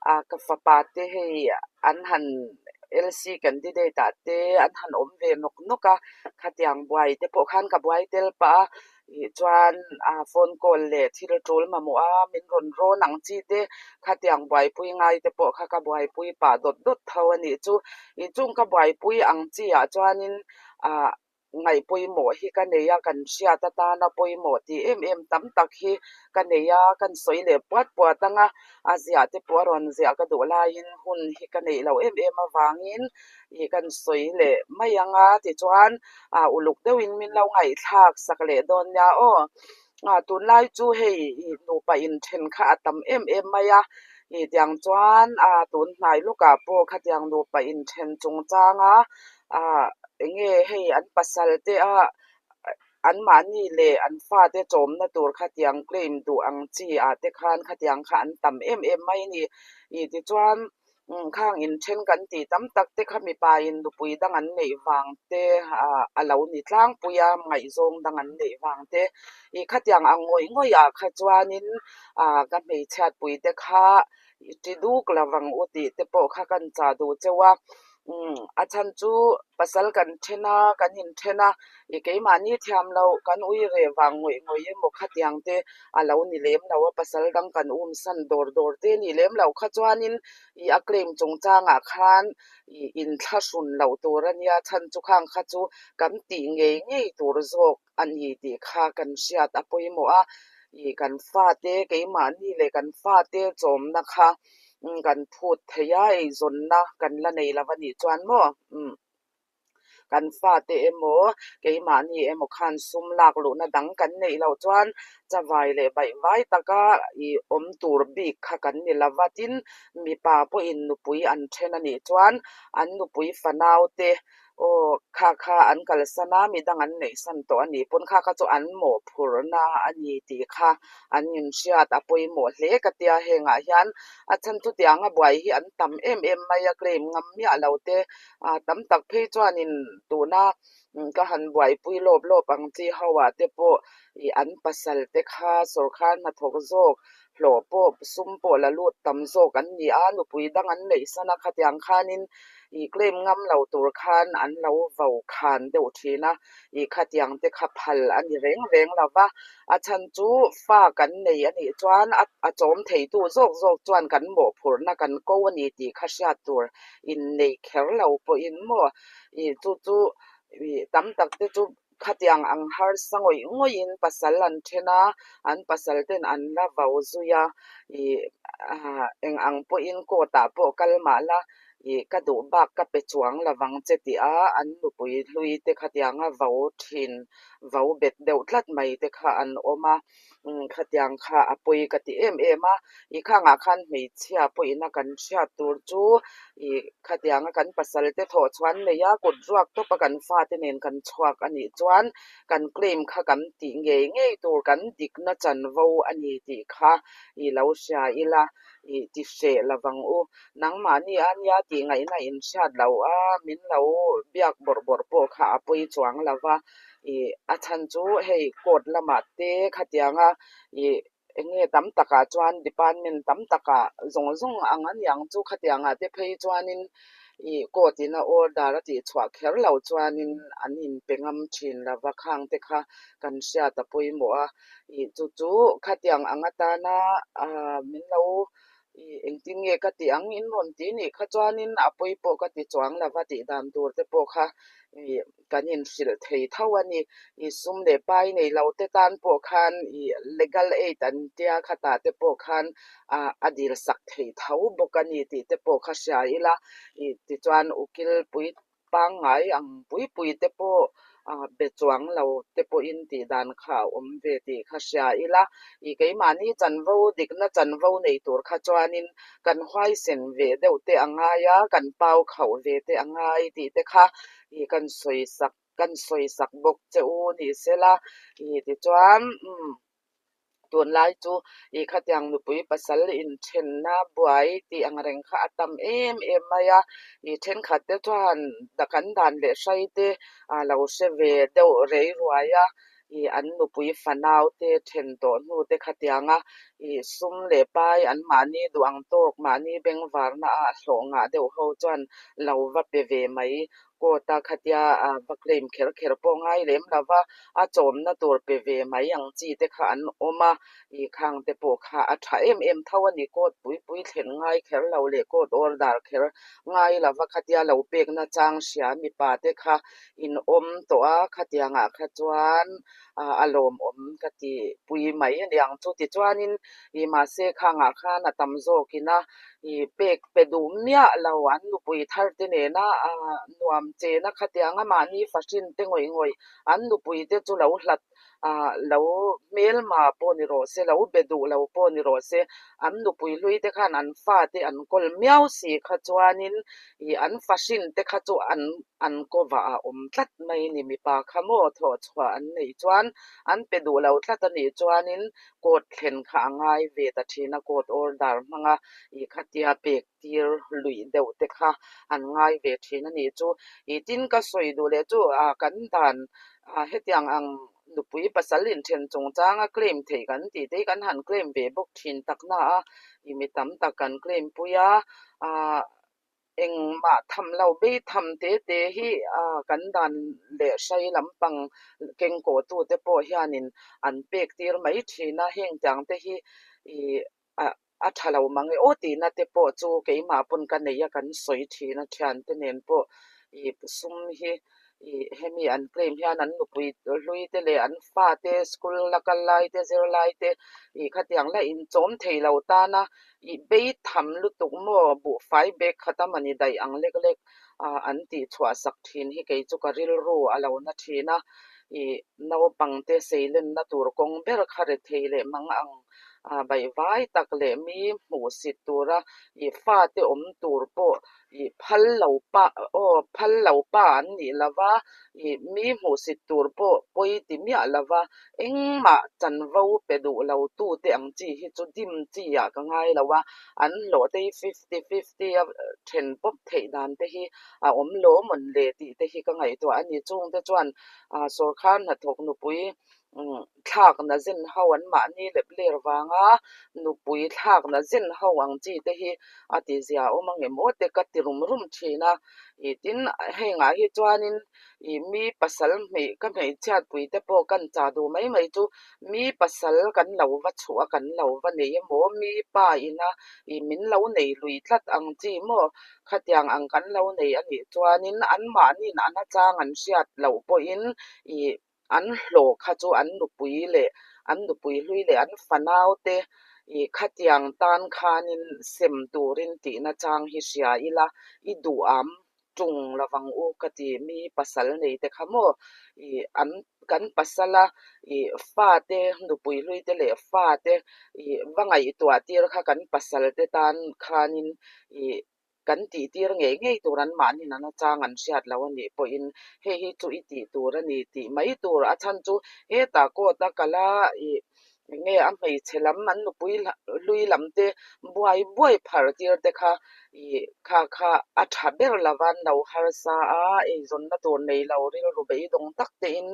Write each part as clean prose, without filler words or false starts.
Ka fapa te hei an han LC candidate ah te an han awm ve nawk nawk a, khatiang buai te pawh khan ka buai tel pah a, ih chuan phone call leh thil tul mamawh a min rawn rawn ang chi te khatiang buaipui ngai te pawh kha ka buaipui pah dawt dawt tho a nih chu. Ih chung ka buaipui ang chi ah chuanin ah Ngaih pawimawh hi ka nei a, kan hriat atana pawimawh tih em em tam tak hi ka nei a, kan sawi leh puat puat ang a, a ziah te pawh a rawn ziah ka duh laiin hun hi ka neih loh em em avangin ih kan sawi leh mai ang a, tichuan ah uluk deuhin min lo ngaihthlak sak leh dawn nia aw. Ah tunlai chu hei ih nupa inthen kha a tam em em mai a, ih tiang chuan ah tun hnai lawkah pawh khatiang nupa inthen chungchanga ah eng nge hei an pasal te a anmahni leh an fate chawmna tur khatiang claim duh ang chi ah te khan khatiang kha an tam em em mai a ni. Ih tichuan khang inthen kan tih tam tak te kha mipa in nupui dang an neih vang te ah a lo ni tlangpui a, ngaihzawng dang an neih vang te. Ih khatiang ang ngawih ngawih ah kha chuanin ah ka hmeichhiatpui te kha I ti duk lo vang u tih te pawh kha kan chah duh cheu a, umm a chhan chu pasal kan then a, kan inthen a, i keimahni thiam loh kan ui reh vang ngawih ngawih emaw khatiang te a lo ni lem lo a, pasal dang kan um san dawr dawr te ni lem loh kha chuanin i a claim chungchangah khan i inthlahrun loh tur a nia, chhan chu khang kha chu kan tih ngei ngei tur zawk. a ni tih kha kan hriat a pawimawh a, ih kan fate keimahni leh kan fate chawmna kha kan phut thei a, eizawnna kan la nei lo a nih chuan maw umm kan fate emaw keimahni emaw khan sum lak luhna dang kan neih loh chuan chavai leh baihvai taka ih awm tur bik kha kan ni lo va, tin mipa pawhin nupui an then a nih chuan an nupui fanau te Aw, kha kha an kalsan a, midang an neihsan tawh a nih pawn kha kha chu an mawhphurhna a ni tih kha an inhriat a pawimawh hle ka tia hengah hian a chhan chutianga buai hi an tam em em mai a claim ngam miah lo te ah tam tak phei chuanin tuna ka han buaipui lawp lawp ang chi ho ah te pawh ih an pasal te kha sawrkar hnathawk zawk hlawh pawh sum pawh la lut tam zawk an ni a, nupui dang an neihsan a khatiang khanin ih claim ngam lo tur khan an lo vo khan deuh thin a, ih khatiang te kha phal a ni reng reng lo va, a chhan chu fa kan nei a nih chuan a a chawm theitu zawk zawk chuan kan mawhphurhna kan ko a ni tih kha hriat tur innei kher lo pawhin maw ih chu chu ih tam tak te chu Khatiang ang harsa ngawih ngawihin pasal an then a, an pasal ten an la vau zui a, ih eng ang pawhin court ah pawh kal mah la, ih ka duh bak ka pe chuang lo vang che tih a, an nupui hlui te khatianga vau thin, vau bet deuh tlat mai te kha an awm a. Khatiang kha a pawi ka ti em em a, ih khangah khan hmeichhia pawhin a kan hriat tur chu ih khatianga kan pasal te thawh chhuan nei a, kut ruak tawp a kan fate nen kan chhuak a nih chuan kan claim kha kan tih ngei ngei tur kan dikna chanvo a ni tih kha ih lo hria ila ih ti hreh lo vang u. Nangmahni a nia tih ngaihna in hriat loh a, min lo biak bawrh bawrh pawh kha a pawi chuang lo va. Ih a chhan chu hei court lamah te khatianga ih eng nge tam takah chuan department tam takah zawng zawng ang a niang chu khatiangah te phei chuanin ih court in a order a tih chhuah kher loh chuanin an inpe ngam thin lo va khang te kha kan hriat a pawimawh a ih chu chu khatiang ang atana ah min lo ih engtin nge ka tih ang in rawn ti nih kha chuanin a pawi pawh ka ti chuang lo va tih dan tur te pawh kha ih. Kan inhrilh thei tho a ni. I sum leh pai nei lo te tan pawh khan i legal aid an tia khatah te pawh khan a dil sak thei tho bawk a ni tih te pawh kha hria ila. I tichuan ukil pui pangngai ang pui pui te pawh be chuang lo te pawhin tih dan kha a awm ve tih kha hria ila. I keimahni chanvo dikna chanvo nei tur kha chuanin kan huaisen ve deuh te a ngai a, kan pau khauh ve te a ngai tih te kha ih kan sawi sak kan sawi sak bawk che u ni sela ih tichuan umm tunlai chu ih khatiang nupui pasal inthenna buai tih ang reng kha a tam em em mai a ih thenkhat te chuan kan dan leh hrai te a lo hre ve deuh rei ruai a ih an nupui fanau te then tawh hnu te khatianga Ih sum leh pai an mahni duh ang tawk mahni bengvarna ah hlawh ngah deuh ho chuan lo va pe ve mai. Court a khatia va claim kher kher pawh ngai lem lo va, a chawmna tur pe ve mai ang chi te kha an awm a, ih khang te pawh kha a tha em em tho a ni. Court pui pui thlen ngai kher lo leh court order kher ngai lo va khatia lo pekna chang hria mipa te kha in awm tawh a, khatiangah kha chuan a lawmawm ka ti pui mai a ni ang chu. Tichuanin ih mahse khangah khan a tam zawkin a ih pek pe duh miah lo an nupui thar te nena nuam chena khatianga mahni fahrin te ngawih ngawih an nupui te chu lo hlat lo hmelma pawh ni rawh se lo be duh lo pawh ni rawh se an nupui hlui te khan an fate an kawl miau si kha chuanin ih an fahrin te kha chu an an kawvah a awm tlat mai ni mipa kha maw thawh chhuah an neih chuan an pe duh lo tlat a nih chuanin court thlen kha a ngai ve ta thin a, court order hmanga ih khatia pek tir luih deuh te kha an ngai ve thin a nih chu. Ih tin ka sawi duh leh chu ah kan dan ah hetiang ang nupui pasal inthen chungchanga claim theih kan tih te hi kan han claim ve bawk thin tak na a, ih mi tam tak kan claim pui a, ah Engmah tham lo bei tham te te hi kan dan leh hrai lampang kengkawhtute pawh hianin an pek tir mai thin a, heng tiang te hi a tha lo mang e aw tihna te pawh chu keimah pawn ka nei a kan sawi thin a, thiante nen pawh sum hi hemi an claim hian an nupui hlui te leh an fate school la kal lai te zirlai te khatiang la inchawm thei lo tana I bei tham lutuk maw? Buhfai bag khat a mani daih ang lek lek a an tih chhuah sak thin hi kei chu ka rilru a lo na thin a. I naupangte seilenna tur kawng ber kha rethei leh mang ang a baihvai tak leh mi hmuhsit tura i fate awm tur pawh I phal lo pa aw phal lo pa an nih lova, i mi hmuhsit tur pawh pawi ti miah lova, engmah chanvo pe duh lo tute ang chi hi chu dim chi ah ka ngai lo a, an hlawh te hi fifty fifty a then pawp theih dan te hi a awm lo mawn le tih te hi ka ngaihtuah a ni. Chungte chuan sawrkhar hnathawk nupui thlakna zen ho an mahni lep ler vanga nupui thlakna zen ho ang chi te hi a ti zia awm ang em aw te ka ti rum rum thin a, ih tin hengah hi chuanin ih mi pasal hmei ka hmeichhiat pui te pawh kan chah duh mai mai chu mi pasal kan lo va chhuah a kan lo va nei emaw mi pa ina ih min lo nei lui tlat ang chi maw khatiang ang kan lo nei a nih chuanin anmahniin a nachang an hriat loh pawhin ih An hlawh kha chu an nupui leh an nupui hlui leh an fanau te ih khatiang tan khanin sem turin tihna chang hi hria ila, i duham tung lovang u ka ti. Mi pasal nei te kha maw ih an kan pasala ih fate nupui hlui te leh fate ih va ngaihtuah tir kha kan pasal te tan khanin ih Kan tih tir ngei ngei tur an mahni nana chang an hriat lo a nih pawhin hei hi chu i tih tur a ni tih mai tur a chhan chu hetah court a kal a ih enge a hmeichhe lam an nupui hlui lam te buai buai phar tir te kha ih kha kha a tha ber lova an lo harsa a eizawnna tur nei lo rilru beidawng tak te in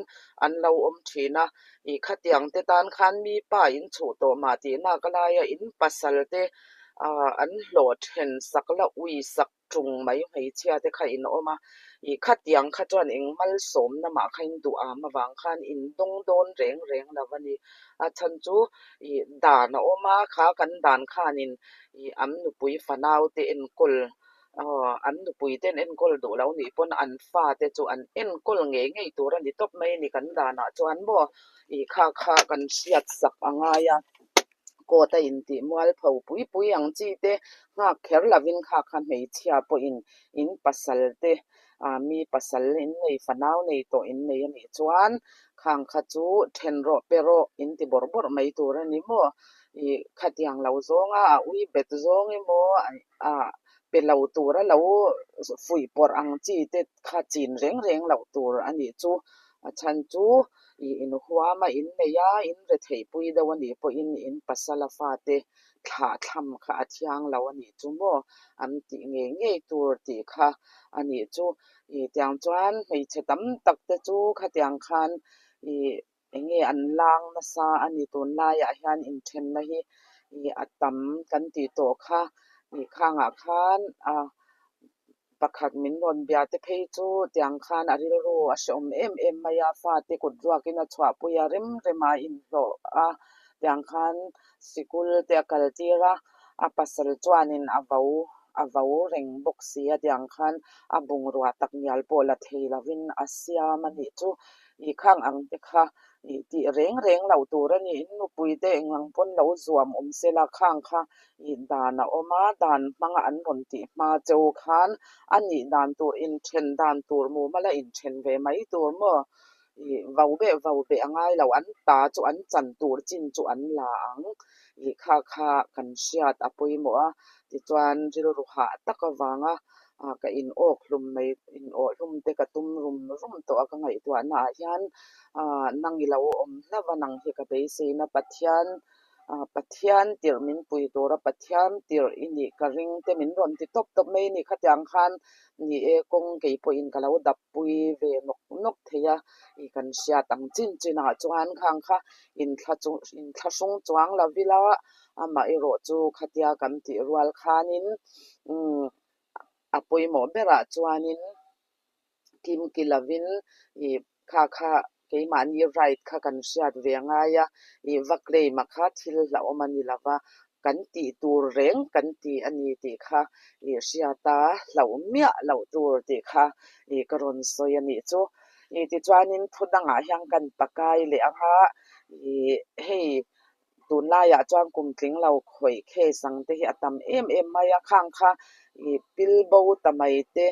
an lo awm thin a ih khatiang te tan khan mi pa in chhuh tawh mah tih nak laia in pasal te ah an hlawh then sak la ui sak tung mai hmeichhia te kha in awm a, ih khatiang kha chuan eng malsawmna mah kha in duh am avang khan in dawng dawn reng reng lo a ni. A chhan chu ih dan a awm a, kha kan dan khanin ih an nupui fanau te enkawl aw an nupui te an enkawl duh lo nih pawn an fate chu an enkawl ngei ngei tur a ni tawp mai a ni kan danah chuan maw ih kha kha kan hriat sak a ngai a. Court a intih mualpho pui pui ang chi te nghak kher lovin kha kha hmeichhia pawhin in pasal te ah mi pasal in nei fanau nei tawh in nei a nih chuan khang kha chu then rawh pe rawh in ti bawrh bawrh mai tur a ni maw ih khatiang lo zawnga a ui bet zawng emaw ah pe lo tura lo fuih pawrh ang chi te kha chin reng reng loh tur a nih chu a chhan chu Ih inhuam a in nei a, in retheihpui deuh a nih pawhin in pasala fate thlah thlam kha a thiang lo a nih chu maw? An tih ngei ngei tur tih kha a nih chu. Ih tiang chuan hmeichhe tam tak te chu khatiang khan ih eng nge an lang nasa a ni tunlaiah hian inthenna hi. Ih a tam kan tih tawh kha ih khangah khan a pakhat min rawn bia te phei chu tiang khan a rilru a hrehawm em em mai a, fate kut ruakin a chhuahpui a, rem rema a inhlawh a, tiang khan sikul te a kal tir a, a pasal chuanin a vo a vo reng bawk si a, tiang khan a bungrua tak ngial pawh la thei lovin a siam a nih chu. Ih khang ang te kha ih tih reng reng loh tur a ni, in nupui te engang pawn lo zuam awm se la khang kha ih dan a awm a, dan hmanga an rawn tih hma cheu khan a nih dan tur inthen dan tur mumal a inthen ve mai tur maw? Ih vo beh vo beh a ngai lo, an ta chu an chan tur chin chu an la ang. Ih kha kha kan hriat a pawimawh a, tichuan rilru hah tak avanga ka in awk hlum mai, in awh hlum te ka tum rum rum tawh a ka ngaihtuahna ah hian nang i lo awm hlauh a nang hi ka beiseina Pathian Pathian tirh min pui tura Pathian tirh i nih ka ring te min rawn ti tawp tawp mai a ni. Khatiang khan ni e kawng kei pawhin ka lo dap pui ve nawk nawk thei a, i kan hriat ang chin chinah chuan khang kha inthla chu inthlahrung chuang lo ila amaherawh chu khatia kan tih rual khanin umm a pawimawh berah chuanin Kimki lovin ih kha kha keimahni right kha kan hriat ve a ngai a, ih va claim a kha thil hlauhawm a ni lova, kan tih tur reng kan ti a ni tih kha ih hriat a hlauh miah loh tur tih kha ih ka rawn sawi a nih chu. Ih tichuanin thu dangah hian kan pakai leh ang a, ih hei Tunlaiah chuan kum tling lo khawih case ang te hi a tam em em mai a, khang kha ih pil bo ta mai te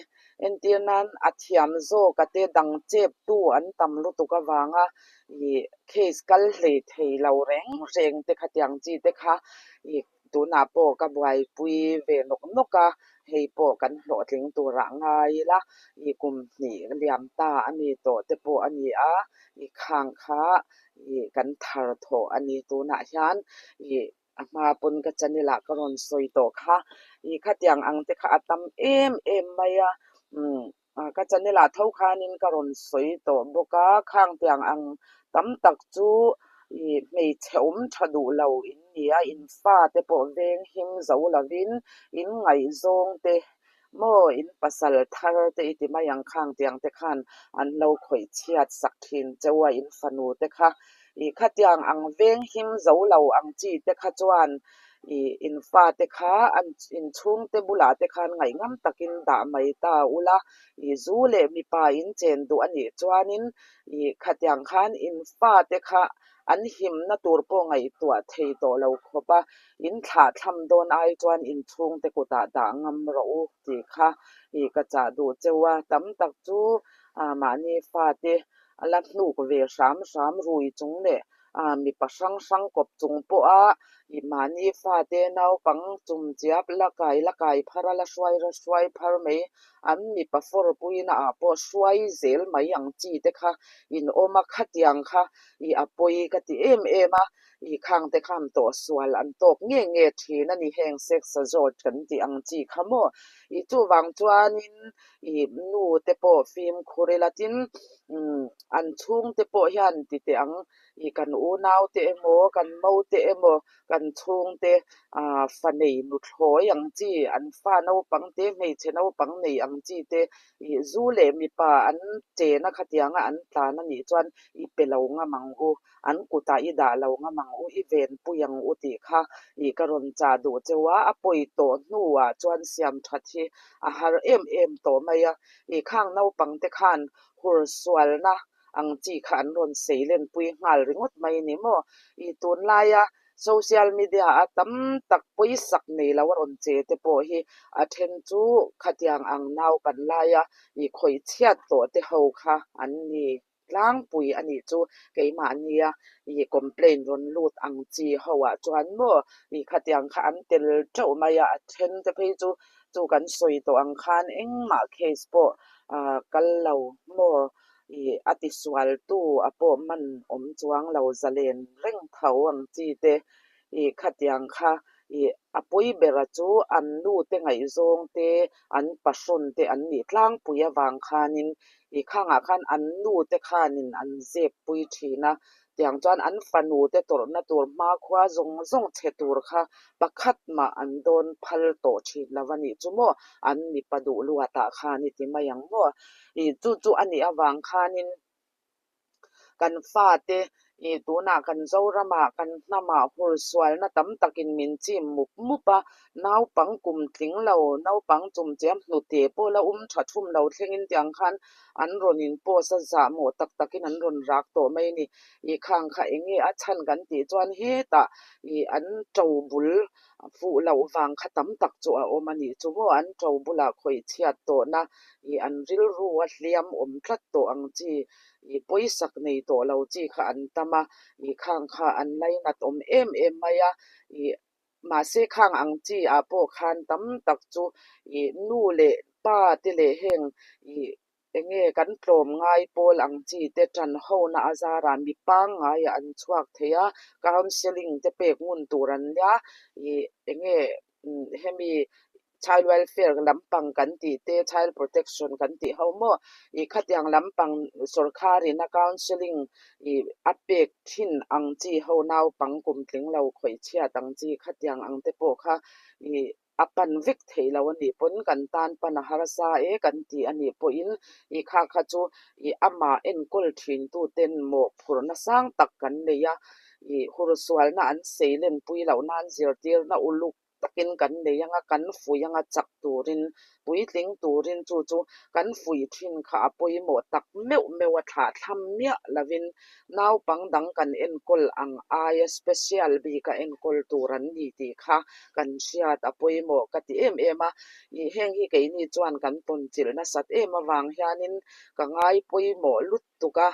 entir nan a thiam zawk a te dang chep tu an tam lutuk avanga ih case kal hlei thei lo reng reng te khatiang chi te kha ih tunah pawh ka buaipui ve nawk nawk a, hei pawh kan hlawhtling turah ngai ila ih kum hnih liam ta a mi tawh te pawh a ni a, ih khang kha ih kan thar thawh a ni tunah hian ih a hma pawn ka channel ah ka rawn sawi tawh kha ih khatiang ang te kha a tam em em mai a umm ka channel ah tho khanin ka rawn sawi tawh bawk a khang tiang ang tam tak chu ih hmeichhe awm tha duh lo in ni a in fa te pawh veng him zo lovin in ngaihzawng te Maw in pasal thar te i ti mai ang khang tiang te khan an lo khawih chhiat sak thin cheu a in fanu te kha i khatiang ang veng him zo lo ang chi te kha chuan i in fa te kha an in chhung te bulah te khan ngaihngam takin dah mai ta ula i zu leh mipa in chen duh a nih chuanin i khatiang khan in fa te kha an himna tur pawh ngaihtuah thei tawh lo khawp a, in thlah thlam dawn ai chuan in chhungte kutah dah ngam rawh u tih kha ih ka chah duh cheu a, tam tak chu mahni fate a la hnuk ve hram hram rui chung leh mipa hrang hrang kawp chung pawha ih mahni fate naupang chum chiap la kai la kai phar a, la hruai la hruai phar mai an mipa fawr puina ah pawh hruai zel mai ang chi te kha in awm a, khatiang kha ih a pawi ka ti em em a, ih khang te khan tawh sual an tawk nge nge thin a ni heng sex assault kan tih ang chi kha maw ih chuvang chuanin ih nu te pawh fimkhur ila tin umm an chhung te pawh hian ti teh ang ih kan unau te emaw kan mo te emaw kan chhung te ah fa nei nuthlawi ang chi an fa naupang te hmeichhe naupang nei ang chi te ih zu leh mipa an chena khatianga an tlan a nih chuan i pe lo ngam ang u, an kutah i dah lo ngam ang u, i venpui ang u tih kha ih ka rawn chah duh cheu a, a pawi tawh hnuah chuan siam that hi a har em em tawh mai a, ih khang naupang te khan hur sualna ang chi kha an rawn sei lenpui nghal ringawt mai ni maw? Ih tunlaia Social media a tam tak pawisak nei lo a rawn che te pawh hi a then chu khatiang ang naupan laia ih khawih chhiat tawh te ho kha an ni tlangpui a nih chu keimahnia ih complaint rawn lut ang chi ho ah chuan maw ih khatiang kha an tel teuh mai a, a then te phei chu chu kan sawi tawh ang khan engmah case pawh kal lo maw Ih a tisualtu a pawh man awm chuang lo zalen reng tho ang chi te ih khatiang kha ih a pawi bera chu an nu te ngaihzawng te an pahrawn te an nih tlangpui avang khanin ih khangah khan an nu te khanin an zep pui thin a. Chutiang chuan an fanu te tawrhna tur hmakhua zawng zawng chhe tur kha pakhat mah an dawn phal tawh thin lo a nih chu maw? An mipa duh luatah khan i ti mai ang maw? Ih chu chu a nih avang khanin Kan fate ih tunah kan Zoramah kan hnamah hursualna tam takin min chim mup mup a, naupang kum tling lo, naupang chumchiam hnute pawh la um tha thum lo thlengin tiang khan an rawn in post a zahmawh tak takin an rawn rak tawh mai a ni. Ih khang kha eng nge a chhan kan tih chuan hetah ih an to bul fuh loh vang kha tam tak chu a awm a nih chu maw an to bulah khawih chhiat tawhna ih an rilru a hliam awm tlat tawh ang chi ih pawisak nei tawh lo chi kha an tam a, ih khang kha an lainat awm em em mai a, ih mahse khang ang chi ah pawh khan tam tak chu ih nu leh pa te leh heng ih eng nge kan tlawm ngai pawl ang chi te tan hona a zarah mi pangngaiah an chhuak thei a, counselling te pek ngun tur an nia, ih eng nge hemi Child welfare lampang kan tih te, child protection kan tih ho maw? Ih khatiang lampang sorkharin a counselling ih a pek thin ang chi ho naupang kum tling lo khawih chhiat ang chi khatiang ang te pawh kha ih a pan vek theih lo a nih pawn kan tan pan a harsa e kan ti a nih pawhin ih kha kha chu ih amah enkawl thin tu ten mawhphurhna sang tak kan nei a, ih hursualna an seilenpui loh nan zirtirna uluk takin kan nei anga kan fuih anga chak turin, puitling turin chu chu kan fuih thin kha a pawimawh tak meuh meuh a thlah thlam miah lovin naupang dang kan enkawl ang aia special bika enkawl tur an ni tih kha kan hriat a pawimawh ka ti em em a. Ih heng hi keini chuan kan tawnchilh nasat em avang hianin ka ngai pawimawh lut tuk a,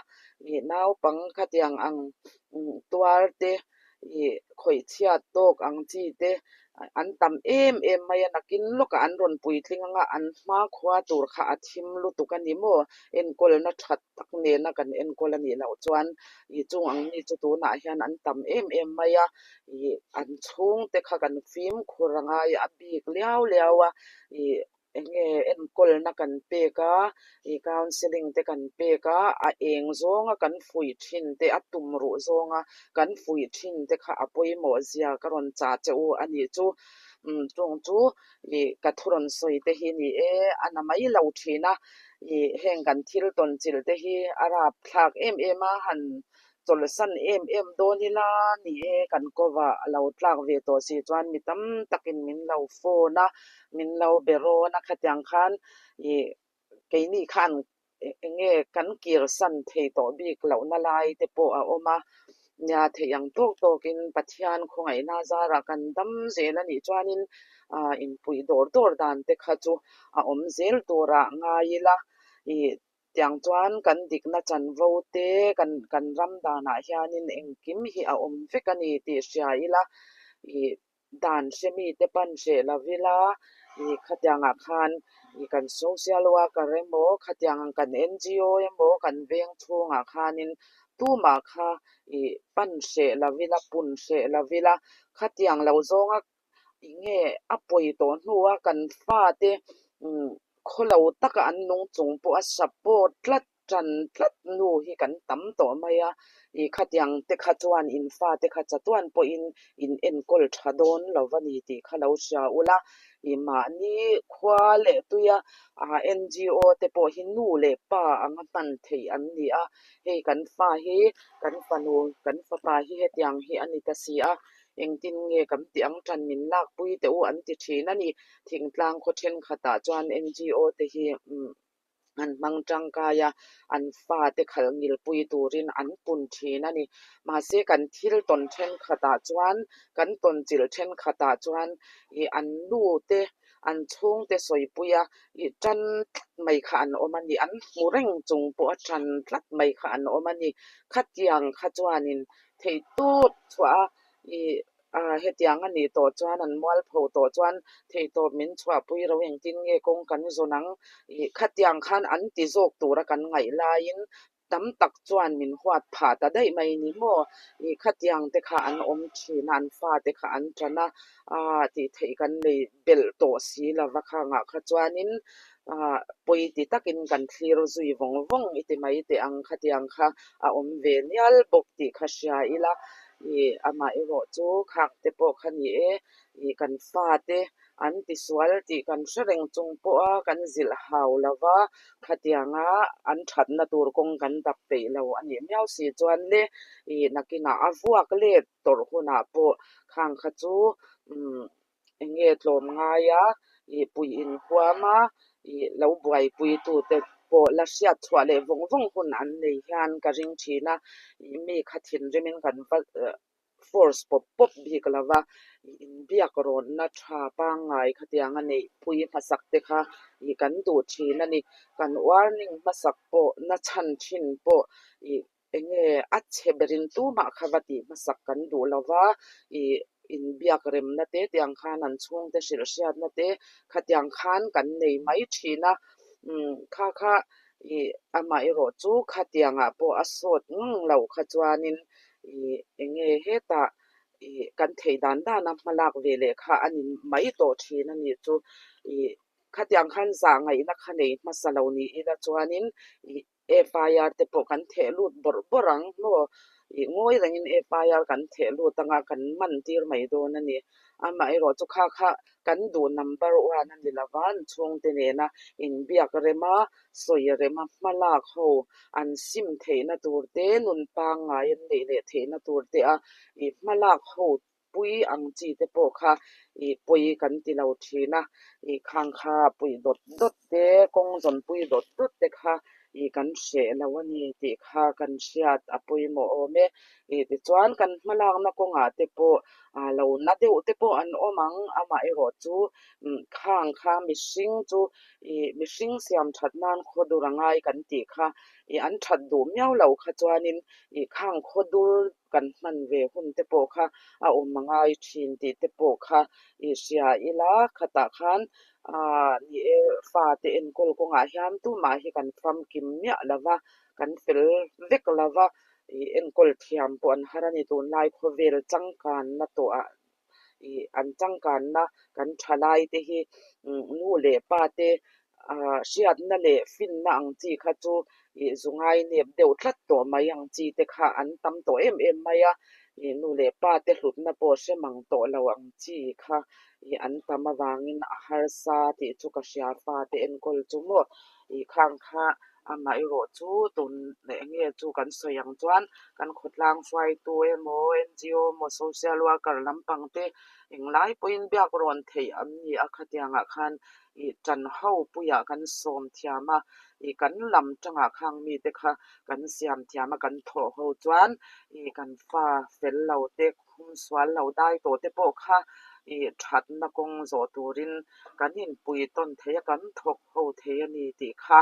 ih naupang khatiang ang tuar te ih khawih chhiat tawk ang chi te an tam em em mai a, nakin lawkah an rawn puitling anga an hmakhua tur kha a thim lutuk a ni maw? Enkawlna tha tak nena kan enkawl a nih loh chuan ih chung ang mi chu tunah hian an tam em em mai a, ih an chhungte kha kan fimkhur a ngai a bik liau liau a, ih Eng nge enkawlna kan pek a, ih counselling te kan pek a, a eng zawnga kan fuih thin te, a tum ruh zawnga kan fuih thin te kha a pawimawh zia ka rawn chah che u a nih chu. Umm chung chu ih ka thu rawn sawi te hi ni e, a na mai lo thin a, ih heng kan thil tawn chilh te hi a rap thlak em em a, han chawlhsan em em dawn ila ni e, kan kawvah a lo tlak ve tawh si chuan mi tam takin min lo phone a, min lo be rawn a, khatiang khan ih keini khan eng nge kan kirsan thei tawh bik lohna lai te pawh a awm a, nia theih ang tawk tawkin Pathian khawngaihna zarah kan dam zel a nih chuanin ah inpuih dawr dawr dan te kha chu a awm zel turah ngai ila ih Tiang chuan kan dikna chanvo te kan kan ram danah hianin engkim hi a awm vek a ni tih hria ila, ih dan hre mite pan hreh lo ila, ih khatiangah khan ih kan social worker emaw khatiang ang kan NGO emaw kan veng chhungah khanin tumah kha ih pan hreh lo ila, pun hreh lo ila, khatiang lo zawnga Enge a pawi tawh hnua kan fate khawlo taka an nung chung pawh a support tlat tan tlat nu hi kan tam tawh mai a, ih khatiang te kha chuan in fate kha chatuan pawhin in enkawl tha dawn lo va ni tih kha lo hria ula, ih mahni khua leh tuia NGO te pawh hi nu leh pa anga hman theih an ni a, hei kan fa hi kan fanu kan fapa hi hetiang hi a ni ta si a. Engtin nge kan tih ang tan min lakpui teh u an ti thin a ni. Thingtlang khaw thenkhatah chuan NGO te hi an hmang tangkai a, an fate khalh ngilpui turin an pun thin a ni. Mahse kan thil tawn thenkhatah chuan, kan tawn chilh thenkhatah chuan ih an nu te, an chhungte sawipui a, ih tan tlat mai kha an awm a ni. An hmu reng chung pawh a tan tlat mai kha an awm a ni. Khatiang kha chuanin Theih tawp chhuah a, ih ah hetiang a nih tawh chuan an mualpho tawh chuan theih tawp min chhuahpui ro engtin nge kawng kan zawn ang ih khatiang khan an ti zawk tura kan ngaih laiin tam tak chuan min huat phah ta daih mai ni maw ih khatiang te kha an awm thin a an fate kha an tan a ah tih theih kan nei belh tawh si lova khangah kha chuanin. Pawi ti takin kan thlir zui vawng vawng i ti mai teh ang khatiang kha a awm ve nial bawk tih kha hria ila ih amaherawh chu khak te pawh kha ni e ih kan fate an tisual tih kan hre reng chung pawha kan zilh hau lova khatianga an thatna tur kawng kan dap peih lo a nih miau si chuan le ih nakinah a vuak let tawrh hunah pawh khang kha chu umm eng nge tlawm ngai a ih puih inhuam a ih lo buaipuitute pawh la hriat chhuah leh vawng vawng hun an nei hian ka ring thin a, ih mi kha thinrimin kan va force pawp pawp bik lo va, ih inbiak rawnna tha pangngai khatianga neih pui hmasak te kha ih kan duh thin a ni. Kan warning hmasak pawh na chhan thin pawh ih Eng nge a chhe berin tumah kha va tih hmasak kan duh lo va, ih inbiak remna te tiang khan an chhungte hrilh hriatna te khatiang khan kan nei mai thin a, umm kha kha ih amaherawh chu khatiangah pawh a sawt ngang loh kha chuanin ih eng nge hetah ih kan theih dan dana hmalak ve leh kha a ni mai tawh thin a nih chu ih khatiang khan zah ngaihna kha nei hmasa lo ni ila chuanin ih FIR te pawh kan theh lut bawrh bawrh ang maw? Ih ngawi rengin FIR kan theh lut anga kan man tir mai dawn a ni. Amaherawh chu kha kha kan duh number one a ni lo va, an chhungte nena inbiak rema, sawi rema hma lak ho an sim theihna tur te, nun pangngai an neih leh theihna tur te a ih hma lak ho pui ang chi te pawh kha ih pawi kan ti lo thin a, ih khang kha puih dawt dawt te, kawng zawn pui dawt dawt te kha ih kan hreh lo a ni tih kha kan hriat a pawimawh awm e. Ih tichuan kan hmalakna kawngah te pawh ah lo na deuh te pawh an awm ang, amaherawh chu khang kha mihring chu ih mihring siam that nan khaw dur a ngai kan tih kha ih an that duh miau lo kha chuanin ih khang khaw dur kan hman ve hun te pawh kha a awm a ngai thin tih te pawh kha i hria ila khatah khan aah ni e fate enkawl kawngah hian tumah hi kan famkim miah lo va kan fel vek lo va ih enkawl thiam pawh an har a ni tunlai khawvel changkanna tawh ah ih an changkanna kan tha lai te hi nu leh pa te ah hriatna leh finna ang chi kha chu ih zu ngai nep deuh tlat tawh mai ang chi te kha an tam tawh em em mai a, ih nu leh pa te hlutna pawh hre mang tawh lo ang chi kha ih an tam avangin a harsa tih chu ka hria fate enkawl chu maw ih khang kha Amaherawh chu tun leh eng nge chu kan sawi ang chuan kan khawtlang hruaitu emaw NGO emaw social worker lampang te englai pawhin biak rawn theih an ni a, khatiangah khan ih tan ho puiah kan sawm thiam a, ih kan lam tangah khang mite kha kan siam thiam a kan thawh ho chuan ih kan fa fel lo te khum sual lo dai tawh te pawh kha ih thatna kawng zawh turin kan inpui tawn thei a, kan thawk ho thei a ni tih kha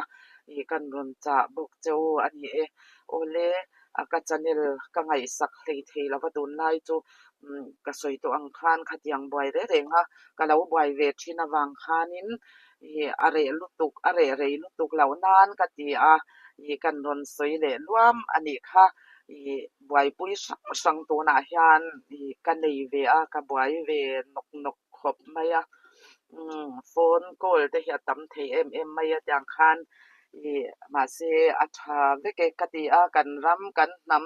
ih kan rawn chah bawk che u a ni e. Awle a ka channel ka ngaihsak hlei thei lova tunlai chu umm ka sawi tawh ang khan khatiang buai reng reng a ka lo buai ve thin avang khanin ih a reh lutuk a reh rei lutuk loh nan ka ti a ih kan rawn sawi leh luam a nih kha ih buaipui hrang hrang tunah hian ih ka nei ve a ka buai ve nawk nawk khawp mai a umm phone call te hi a tam thei em em mai a tiang khan ih mahse a tha vek e ka ti a kan ram kan hnam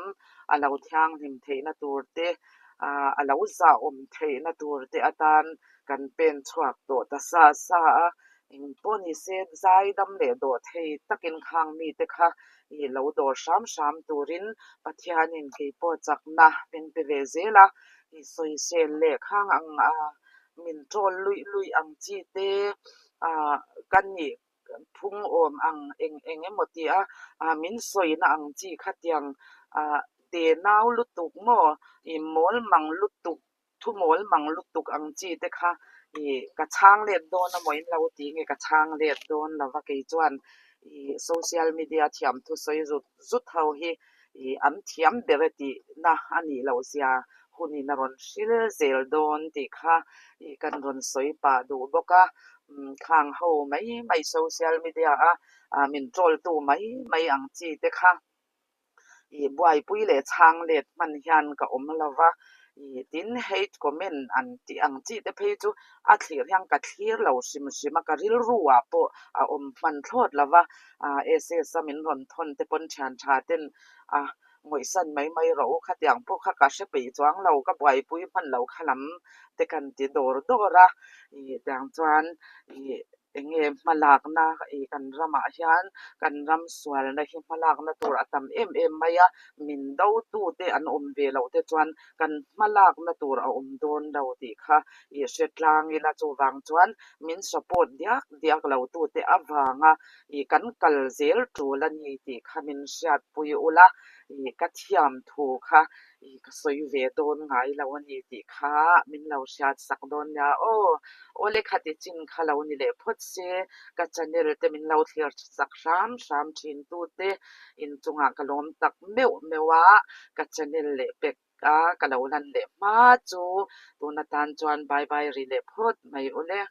a lo thianghlim theihna tur te ah a lo zahawm theihna tur te atan kan pen chhuak tawh ta sa sa a engpawh ni se zaidam leh dawh thei takin khang mite kha ih lo dawr hram hram turin Pathianin keipawh chakna min pe ve zel a. I sawisel leh khang ang a min ṭawl luih luih ang chi te ah ka nih phung awm ang eng eng emaw ti a ah min sawina ang chi khatiang ah te nau lutuk maw i mawl mang lutuk thu mawl mang lutuk ang chi te kha i ka chhang let dawn a maw in lo ti nge ka chhang let dawn lo va kei chuan i social media thiam thusawi zut zut ho hi Ih an thiam ber e tihna a nih loh zia hunin a rawn hril zel dawn tih kha ih kan rawn sawi pah duh bawk a, umm khang ho mai mai social media a ah min troll tu mai mai ang chi te kha ih buaipui leh chhang let hman hian ka awm lo va. Ih tin hate comment an tih ang chi te phei chu a thlir hian ka thlir lo hrim hrim a, ka rilru ah pawh a awm hman thlawt lo va, ah SS a min rawn thawn te pawn thian tha ten a ngawihsan mai mai rawh u khatiang pawh kha ka hre peih chuang lo, ka buaipui hman lo kha lam te kan ti dawr dawr a, ih tiang chuan ih Enge hmalakna ih kan ramah hian kan ram sualna hi hmalakna tur a tam em em mai a, min dotute an awm ve loh te chuan kan hmalakna tur a awm dawn lo tih kha ih hre tlang ila chuvang chuan min support diak diak lo tute avanga ih kan kal zel tul a ni tih kha min hriatpui ula ih ka thiam thu kha I ka sawi ve dawn ngai lo a ni tih kha min lo hriat sak dawn nia aw. Awle khati chin kha lo ni leh phawt se, ka channel te min lo thlir sak hram hram thin tu te inchungah ka lawm tak meuh meuh a, ka channel leh pek a ka lo lan leh hma chu tun atan chuan bye bye ri leh phawt mai ule.